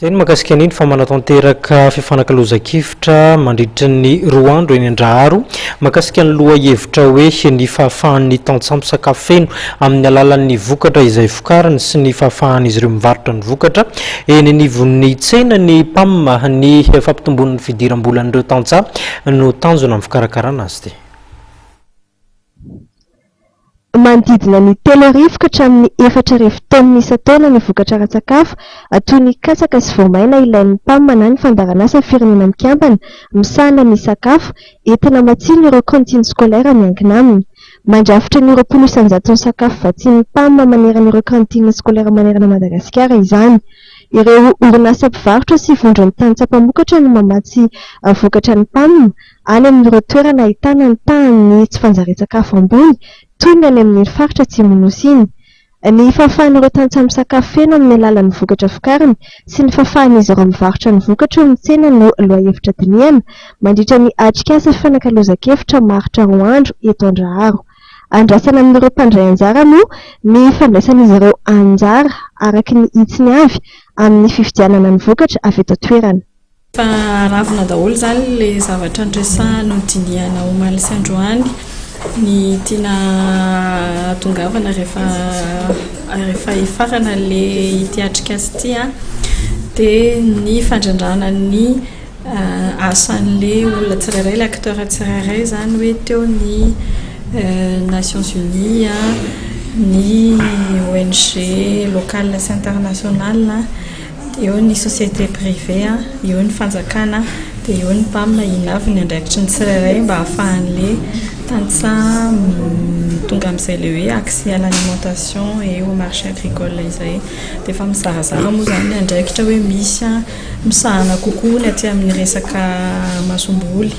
Izay ny mahakasika an'iny fa manatanteraka fifanakalozan-kevitra mandritra ny 2 andro eny Andraharo mahakasika ny lohahevitra hoe ny fahafahan'ny tantsaha misakafo feno amin'ny alalan'ny vokatra izay vokariny sy ny fahafahan'izy ireo mivarotra ny vokatra eny anivon'ny tsena ny PAM ny fampitomboana ny fidiram-bolan'ireo tantsaha no tanjona amin'ny fikarakarana azy ity. Manodidina ny 3000 ka hatramin'ny 4000 taonina isan-taona ny vokatra ara-tsakafo toy ny katsaka sy voamaina ilain'ny PAM na ny fandaharanasa Firenena Mikambana misahana ny sakafo entina hamatsiana ireo cantines scolaires miankina aminy. Mandrafitra ny 20 isan-jaton'ny sakafo vatsian'ny PAM manerana ireo cantines scolaires manerana Madagasikara izany. Ireo orinasa mpivarotra sy vondron'ny tantsaha mpamokatra no mamatsy vokatra ny PAM any amin'ireo toerana ahitana ny tahan'ny tsy fanjarian-tsakafo ambony toy ny any amin'iny faritra Atsimon'ny Nosy iny. Ny fahafahan'ireo tantsaha misakafo feno amin'ny alalan'ny vokatra vokariny sy ny fahafahan'izy ireo mivarotra ny vokatra eo amin'ny tsena no lohahevitra dinihana mandritra ny atrikasa fifanakalozan-kevitra maharitra 2 andro eto Andraharo. Andrasana amin'ireo mpandray anjara moa ny fandraisan'izy ireo anjara araka ny hitsiny avy amin'ny fividianana ny vokatra avy eto an-toerana. Efa aravona daholo izany ilay zavatra noresahana nodinihana omaly sy androany. Ny tiana hahatongavana rehefa rehefa hifarana ilay ity atrikasa ity an, dia ny fandrindrana ny asan'ilay olona tsirairay, ilay acteur tsirairay izany hoe teo ny Nations Unies, ny ONG locale sy internationale. Eo ny société privée, eo ny fanjakana, dia eo ny PAM, inona avy ny andraikitry ny tsirairay mba ahafahan'ilay tantsaha tonga amin'izay ilay hoe accès à l'alimentation et au marché agricole izay. Dia efa mizarazara moa izany ny andraikitra hoe misy misahana kokoa ny aty amin'ny resaka masomboly,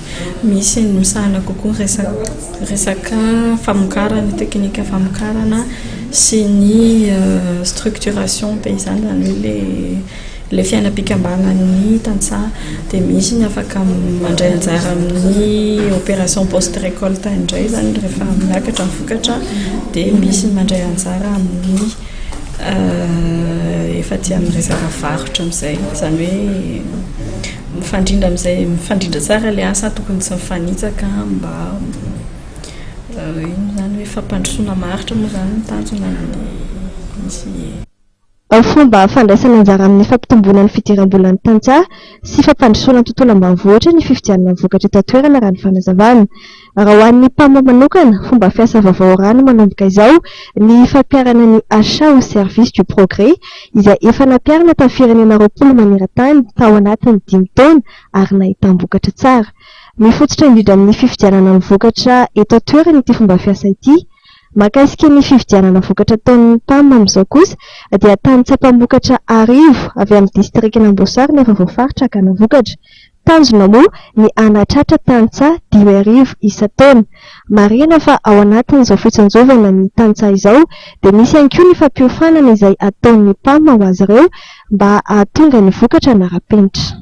misy ny misahana kokoa ny resaka famokarana, teknika famokarana. sy ny structuration paysanne izany hoe ilay ilay fiainam-pikambanan'ny tantsaha dia misy ny afaka mandray anjara amin'ny opération post récolte indray izany rehefa miakatra ny vokatra dia misy ny mandray anjara amin'ny efa aty amin'ny resaka varotra amin'izay izany hoe mifandrindra amin'izay mifandrindra tsara ilay asa tokony tsy mifanitsaka mba Ino izany hoe fampandrosoana maharitra moa izany no tanjona amin'ilay izy. Fomba fandraisana anjara amin'ny fampitomboana ny fidiram-bolan'ny tantsaha sy fampandrosoana ny tontolo ambanivohitra ny fividianana ny vokatra eto an-toerana raha ny fanazavana. Raha ho an'ny PAM manokana, fomba fiasa vaovao rano manomboka izao ny fampiharana ny achat au service du progrès izay efa nampiharina tamin'ny firenena 20 maneran-tany tao anatin'ny dimy taona ary nahitam-bokatra tsara. Mifototra indrindra amin'ny fividianana ny vokatra eto an-toerana ity fomba fiasa ity. Mahakasika ny fividianana vokatra ataon'ny PAM amin'izao kosa dia tantsaha mpamokatra 1000 avy amin'ny distrikan'Amboasary no efa voafaritra hakana vokatra. Tanjona moa ny hanatratra tantsaha 5000 isan-taona. Marihina fa ao anatin'izao fitsinjovana ny tantsaha izao dia misy ihany koa ny fampiofanana izay ataon'ny PAM ho azy ireo mba hahatonga ny vokatra hanara-penitra.